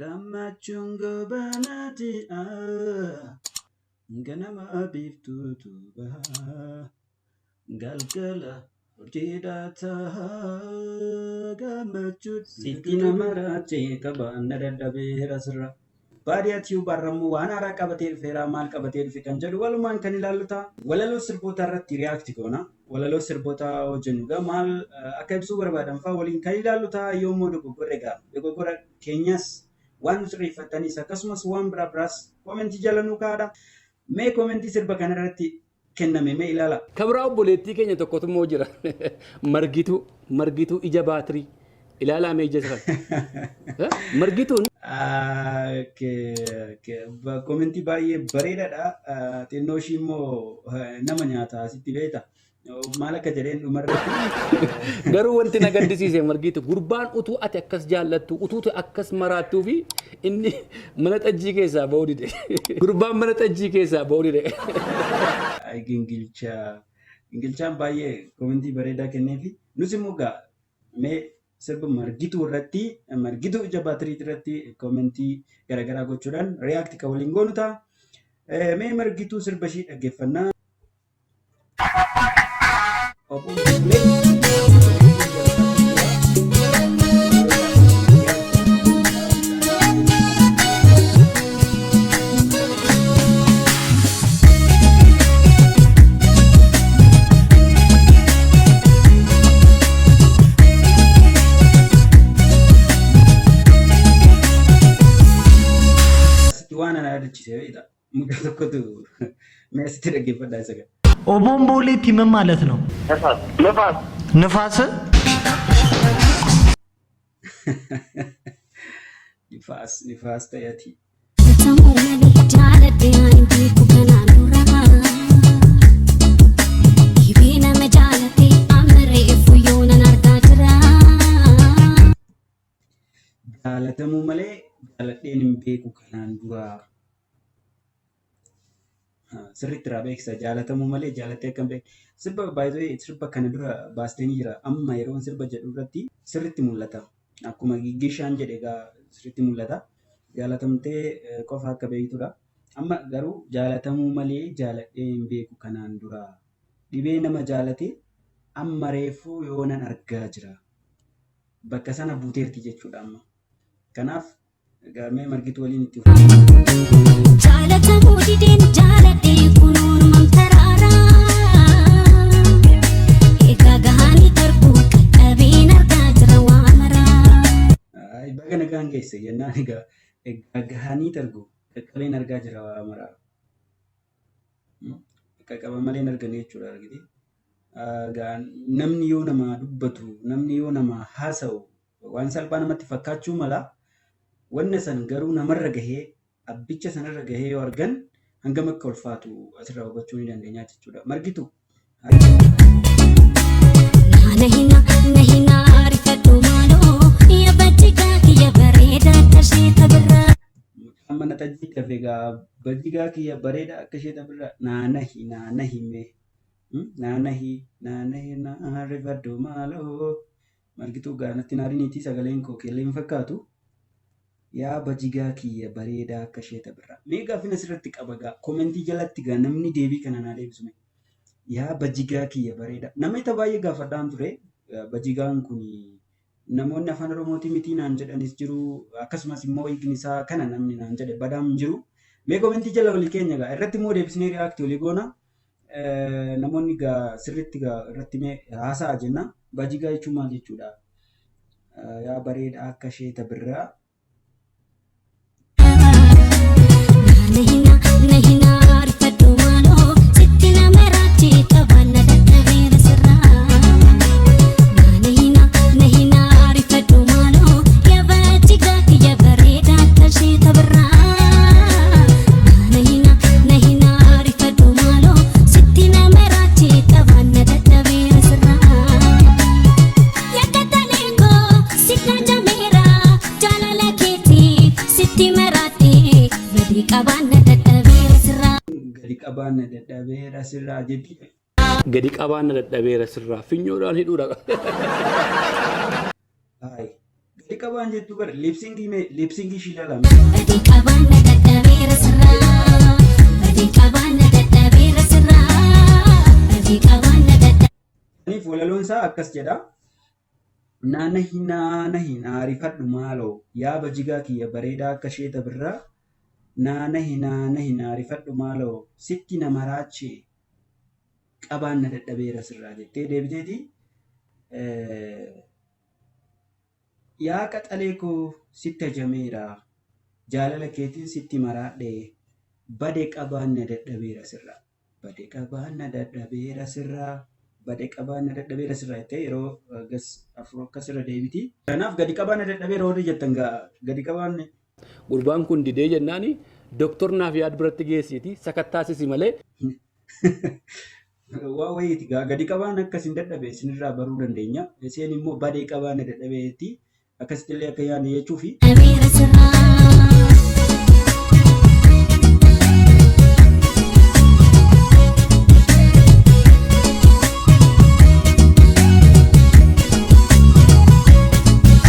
Gammachuun goobanaati ganama biiftuutu baha galgala urjiidha taha gammachuun sitti nama raachee qaba na dadhabeera sirra. Baadiyaa Tube har'ammoo waan haaraa qabatee dhufeera maal qabatee dhufe kan jedhu walumaan kan ilaallu ta'a. Walaloo sirboota irratti react goona. Walaloo sirboota hojjennu egaa maal akka ibsuu barbaadan fa'aa waliin kan ilaallu ta'a yoommoo dogoggorre egaa dogoggora keenyas waan nu sirreeffattanis akkasumas waan biraa biraas koomentii jala nu kaa'adha. Mee koomentii sirba kanarratti kenname mee ilaala. Ka biraa obboleettii keenya tokkotu immoo jira. Margituu, margituu ija baatirii. Ilaalaa mee ija isa kana. Eh? Margituun Komentii baay'ee bareedaadha. Xinnoo ishii immoo nama nyaata asitti beekta. Maal akka jedheen dhumarratti. Garuu wanti na gaddisiise Margiitu gurbaan utuu ati akkas jaallattu utuu ati akkas maraattuu fi inni mana xajjii keessaa ba'uu dide. Gurbaan mana xajjii keessaa ba'uu dide. Ay gingilchaa. Gingilchaan baay'ee komentii bareedaa kenneefi. Nus immoo gaa mee sirba Margituu irratti Margituu ija baatirii irratti komentii garaagaraa gochuudhaan react kan waliin goonu ta'a. Mee Margituu sirba ishii dhaggeeffannaa. Asitti waan ana yaadachiise beektaa? Mucaa tokkotu mee asitti dhaggeeffadhaa isa kana. ኦቦምቦሌቲ ምን ማለት ነው? ንፋስ ንፋስ ንፋስ Nifaas nifaas ta'eeti. Jaalatamuu malee jaaladheen hin beeku kanaan dura. Sirriitti irraa beeksisa. Jaalatamuu malee jaalattee akka hin beekne. Sirba baay'ee sirba kana dura baastee ni jira. Amma yeroon sirba jedhu irratti sirriitti mul'ata. Akkuma Giggishaan jedhe egaa sirriitti mul'ata. Jaalatamtee qofa akka beektudha. Amma garuu jaalatamuu malee jaaladhee hin beeku kanaan dura. Dhibee nama jaalate amma reefuu yoonan argaa jira. Bakka sana buuteerti jechuudha amma. Kanaaf egaa mee Margituu waliin itti fufa. Jaalatamuu dideen jaaladhee kunuun mamtaraara. Egaa gahaanii darbuu qaqqabeen argaa jira waa maraa. Ay, baga nagaan geesse jennaan egaa egaa gahanii targu qaqqabeen argaa jira waa maraa. Qaqqaba malee hin arganne jechuudha argite. Egaa namni yoo nama dubbatu namni yoo nama haasa'u waan salphaa namatti fakkaachuu mala. Wanna san garuu namarra gahee abbicha sanarra gahee yoo argan hangam akka ulfaatu asirraa hubachuu ni dandeenya jechuudha. Margitu. Naana hina na hina arifadhu maaloo ya bajigaa kiyya bareeda akka ishee tabirraa. Mucaan mana xajjiitti hafe egaa bajigaa kiyya bareeda akka ishee tabirraa naanahi naanahi mee naanahi naanahi naa rifadhu maaloo Margituu gaa natti hin aariniitii sagaleen koo keellee hin fakkaatu. Yaa bajigaa kiyya bareedaa akka ishee tabirraa. Mee gaaffiin asirratti qaba gaa komentii jalatti gaa namni deebii kana naa deebisu mee. Yaa bajigaa kiyya bareedaa. Namoota baay'ee gaafadhaan ture. Bajigaan kun namoonni afaan Oromootii mitii naan jedhanis jiru. Akkasumas immoo hiikni isaa kana namni naan jedhe badaam hin jiru. Mee komentii jala walii keenya gaa irratti immoo deebisnee react walii goona. Namoonni gaa sirriitti gaa irratti mee haasa'a jenna. Bajigaa jechuun maal jechuudha? Yaa bareeda akka ishee tabirraa. Naana hina na hina arifadhu maaloo sitti nama raachee qabaan na dadhabeera sirraa. Naana hina na hina arifadhu maaloo ya bajigaa kiyya bareeda akka ishee tabirraa. Naana hina na hina arifadhu maaloo sitti nama raachee qabaan na dadhabeera sirraa. Yakkattalee koo sitti jameera jaalala keetiif sitti maraate gadi qabaan na dadhabeera sirraa. Gadi qabaan na dadhabeera sirraa jetti. Gadi qabaan na dadhabeera sirraa. Finyoodhaan hidhuudha. Hayi. Gadi qabaan jettu bara lip syncii mee lip syncii ishii ilaalame. Badii qabaan na dadhabeera sirraa. Badii qabaan na dadhabeera sirraa. Badii qabaan na dadhabeera. Kanaaf walaloon isaa akkas jedha. Naanahi naanahi naarifadhu maaloo yaa bajigaa kiyya bareedaa akka sheeta birraa. Naanahi naanahi naarifadhu maaloo sitti na maraachee qabaan na dadhabeera sirraa jettee deebiteeti. Yaa qaxalee koo sitti ajameera jaalala keetiin sitti maraadhe bade qabaan na dadhabeera sirraa. Bade qabaan na dadhabeera sirraa. Bade qabaan na dadhabeera sirraa jettee yeroo gas afur akkasirra deebiti. Kanaaf gadi qabaan na dadhabeera warri jettan gadi qabaan Gurbaan kun didee jennaani Dooktor Naafiyaad biratti geessiiti sakattaasisi malee waa wayiiti gaa gadi qabaan akkas hin dadhabe isinirraa baruu dandeenya. Isheen immoo badee qabaan na dadhabeetti akkasitti illee akka yaadne jechuufi. Dadhabeera sirraa.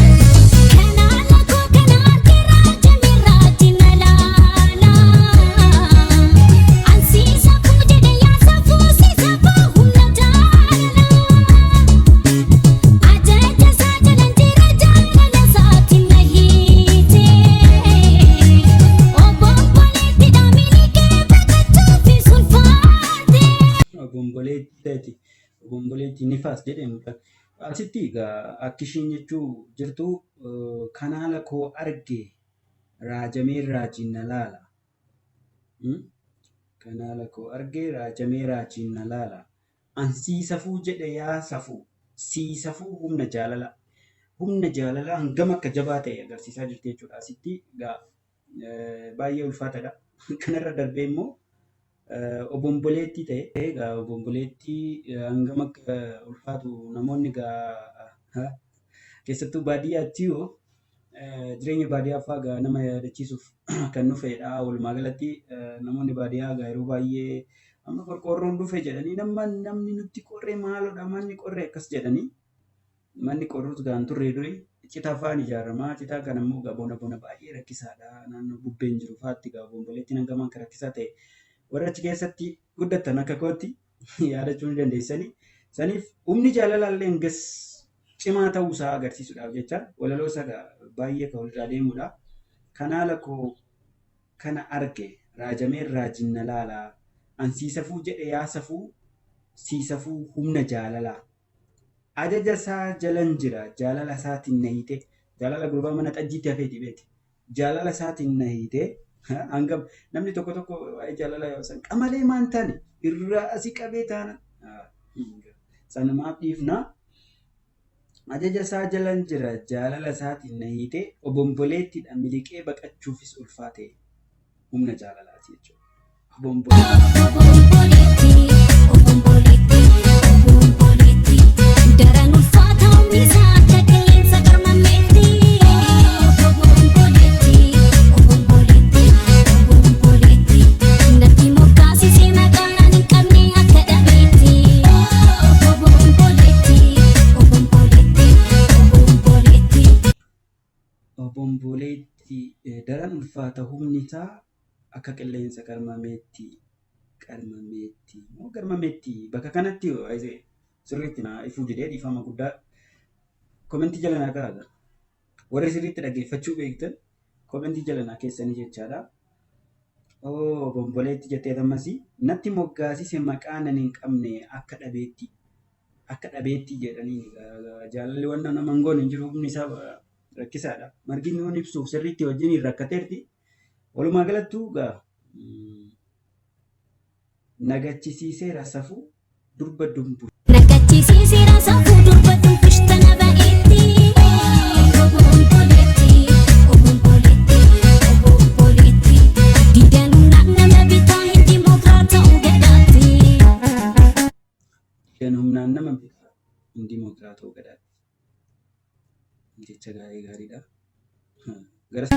Kanaala koo kana argeera jamirraa na laala. Ansiisa koo jedhe yaasa fuusisa koo humna jaalala. Ajaja isaa jalan jira jaalala isaatiin na hiite. Obomboleetti dhaamilikee baqachuufi sulfaate. Obomboleetti obomboleetti nifaas jedhee mucaan. Asitti egaa akka ishiin jechuu jirtu kanaala koo arge raajamee raajiin na laala. Kanaala koo arge raajamee raajiin na laala. Ansii safuu jedhe yaa safuu sii safuu humna jaalala. Humna jaalalaa hangam akka jabaa ta'e agarsiisaa jirti jechuudha. Asitti egaa baay'ee ulfaataadha. Kanarra darbee immoo obomboleettii ta'e egaa obomboleettii hangam akka ulfaatu namoonni egaa keessattuu baadiyyaatti yoo jireenya baadiyyaa fa'aa egaa nama yaadachiisuuf kan dhufedha. Walumaa galatti namoonni baadiyyaa egaa yeroo baay'ee amma qorqoorroon dhufe jedhanii nama namni nutti qorre maaloodha manni qorre akkas jedhanii manni qorrus egaa hin turre durii citaa fa'aan ijaaramaa. Citaa kana immoo egaa bona bona baay'ee rakkisaadha. Naannoo bubbeen jiru fa'aatti egaa obomboleettiin hangam akka rakkisaa ta'e warra achi keessatti guddattan akka kootti yaadachuu ni dandeessanii. Saniif humni jaalalaa illee hangas cimaa ta'uu isaa agarsiisuudhaaf jecha walaloo isaa egaa baay'ee kan walirraa deemudha. Kanaala koo kana arge raajamee raajiin na laala. Ansii safuu jedhe yaa safuu sii safuu humna jaalalaa. Ajaja isaa jalan jira jaalala isaatiin na hiite. Jaalala gurbaa mana xajjiitti hafeeti beeki. Jaalala isaatiin na hiite. Hangam namni tokko tokko waa'ee jaalala yoo san qamalee maan taane irraa asii qabee taana. Sanumaaf dhiifna. Ajaja isaa jalan jira jaalala isaatiin na hiite obomboleettiidha miliqee baqachuufis ulfaate humna jaalalaati jechuudha. Obomboleettii. Obomboleetti, obomboleetti, obomboleetti. Daran ulfaata humni isaa akka qilleensa garmameetti. Obomboleetti, obomboleetti, obomboleetti. Natti moggaasisee maqaan ani hin qabne akka dhabeetti. Obomboleetti, obomboleetti, obomboleetti. Obomboleetti daran ulfaata humni isaa akka qilleensa qarmameetti. Qarmameetti moo garmameetti bakka kanatti sirriitti na ifuu didee dhiifama guddaa commentii jala naa kaa'aa. Warri sirriitti dhaggeeffachuu beektan commentii jala naa keessanii jechaadha. Oo obomboleetti jettee ammasii natti moggaasise maqaa nan hin qabne akka dhabeetti. Akka dhabeetti jedhanii jaalalli waan nama hin goone hin jiru humni isaa rakkisaadha. Marginni waan ibsuuf sirriitti wajjin rakkateerti. Walumaa galattuu egaa nagachisiiseera safuu durba dumbu. Nagachisiiseera safuu durba dubbistana ba'eetti. Obomboleetti, obomboleetti, obomboleetti. Diidanuu nama bitaa hin dimokiraata'u gadaatti. Kan humnaan nama bitaa hin dimokiraata'u gadaatti. Jecha gaarii gaariidha. Gara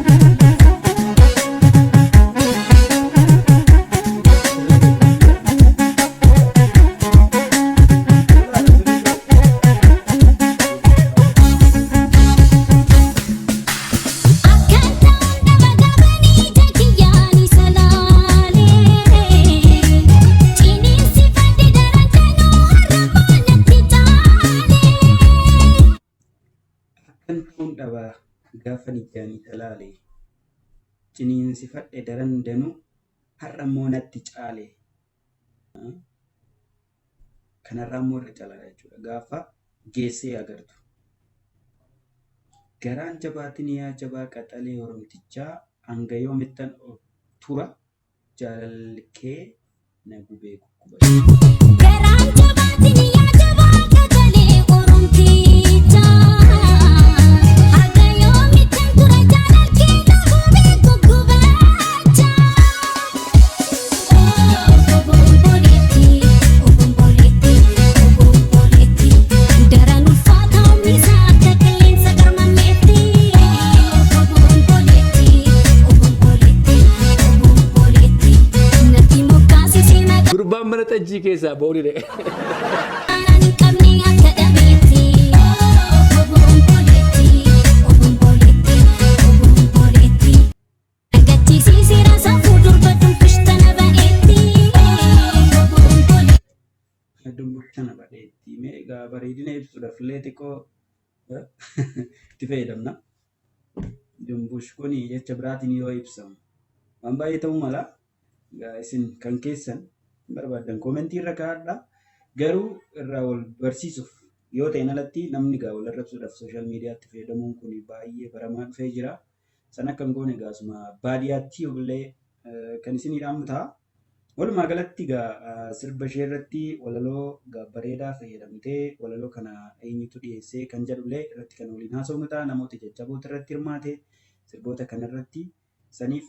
Gaafa ijaan isa laale ciniinsifadhe daran danuu har'a immoo natti caale. Kanarraa immoo irra caalaadha jechuudha. Gaafa geessee agartu. Garaan jabaatin yaa jabaa qaxalee Oromtichaa hanga yoomittan tura jaalalli kee na gubee gugguba. Garaan jabaatin yaa jabaa qaxalee Oromtichaa haga yoomittan tura jaalalli kee na gubee guggubachaa. Obomboleetti, obomboleetti, obomboleetti, daran ulfaata humni isaa akka qilleensa garmameetti. Obomboleetti, obomboleetti, obomboleetti, natti moggaasisee maqaa. Gurbaan mana xajjii keessaa ba'uu dide. Aanaan hin qabne akka dhabeetti. Obomboleetti, obomboleetti, obomboleetti. Nagachiisiisee saafuu durba dubbistana ba'eetti. Obomboleetti. Dumbushana badheetti. Mee egaa bareedina ibsuudhaaf illee xiqqoo itti fayyadamna. Dumbush kun jecha biraatiin yoo ibsamu waan baay'ee ta'uu mala. Egaa isin kan keessan barbaaddan koomentii irra kaa'adhaa. Garuu irraa wal barsiisuuf yoo ta'in alatti namni egaa wal arrabsuudhaaf social miidiyaatti fayyadamuun kun baay'ee baramaa dhufee jira. San akka hin goone egaa asuma baadiyyaatti illee kan isinii dhaamu ta'a. Walumaa galatti egaa sirba ishee irratti walaloo egaa bareedaa fayyadamtee walaloo kana eenyutu dhiyeessee kan jedhullee irratti kan waliin haasofnu ta'a. Namoota jajjaboota irratti hirmaate sirboota kanarratti saniif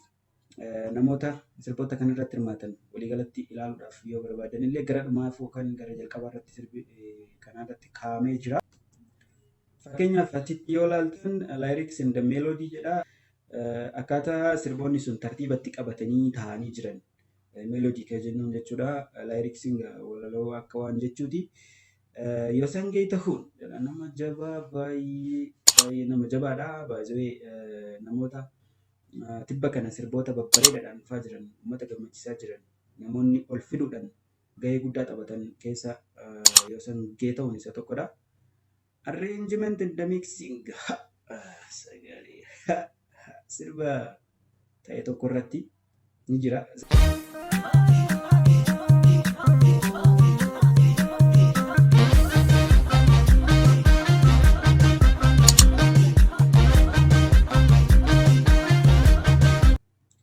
namoota sirboota kanarratti hirmaatan waliigalatti ilaaluudhaaf yoo barbaadan illee gara dhumaaf yookaan gara jalqabaa irratti sirbi kanarratti kaa'amee jira. Fakkeenyaaf achitti yoo ilaaltan lyrics and the melody jedha. Akkaataa sirboonni sun tartiibatti qabatanii taa'anii jiran melody kan jennuun jechuudha. Lyricsiin walaloo akka waan jechuuti. Yoosan Geetahuun jedha nama jabaa baay'ee baay'ee nama jabaadha. Baay'ee namoota tibba kana sirboota babbareedaadhaan dhufaa jiran uummata gammachiisaa jiran namoonni ol fiduudhaan gahee guddaa taphatan keessa Yoosan Geetahuun isa tokkodha. Arrangement and the mixing sagalee sirba ta'e tokko irratti ni jira.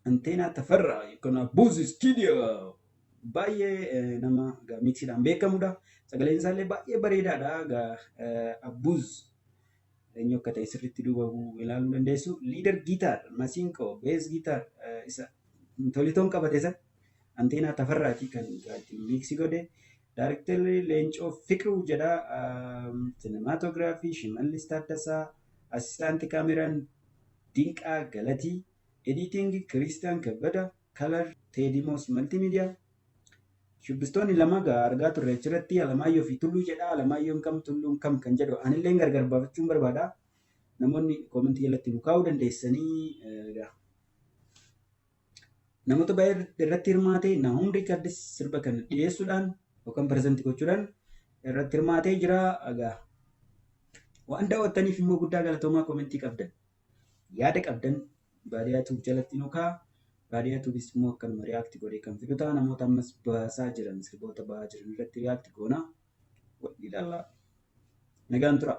Anteenaa Tafarraa yookaan Abbuuz Studio baay'ee nama mixiidhaan beekamudha. Sagaleen isaallee baay'ee bareedaadha. Abbuuz eenyu akka ta'e sirriitti duuba ilaaluu dandeessu. Leader guitar, masiinqoo, bass guitar isa tolitoon qabate san Anteenaa Tafarraati kan mix godhe. Daarektarri Leencoo Fiqiruu jedha. Cinematography Shimallis Taaddasaa, assistant kaameraan Dinqaa Galatii, editing Kiristaan Kabbada, color Teedimoos Maltiimiidiyaa. Shubbistoonni lama egaa argaa turre achirratti Alamaayyoo fi Tulluu jedha. Alamaayyoon kam Tulluun kam kan jedhu anillee gargar baafachuun barbaada. Namoonni koomentii jalatti nu kaa'uu dandeessanii egaa. Namoota baay'ee irratti hirmaate Naahum Riikaardis sirba kana dhiyeessuudhaan yookaan present gochuudhaan irratti hirmaatee jira. Egaa waan daawwattaniif immoo guddaa galatoomaa koomentii qabdan. Yaada qabdan Baadiyaa Tube jalatti nu kaa'a. Baadiyaa Tubeis immoo akkanuma react godhee kan fidu ta'a. Namoota ammas baasaa jiran sirboota ba'aa jiran irratti react goona. Wal ilaallaa. Nagaan tura.